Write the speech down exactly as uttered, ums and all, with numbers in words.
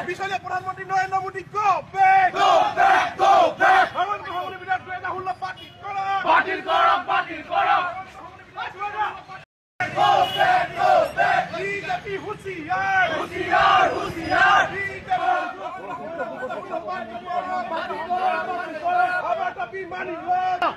বিশ্বজিৎ প্রধানমন্ত্রী নরেন্দ্র Modi go back! Go back! Go back! Bharat মহামণি বিধায়ক রাহুল বাতিল করো! বাতিল করো, বাতিল করো! বিজেপি হুঁশিয়ার! হুঁশিয়ার, হুঁশিয়ার! বিজেপি আমার দাবি মানি না!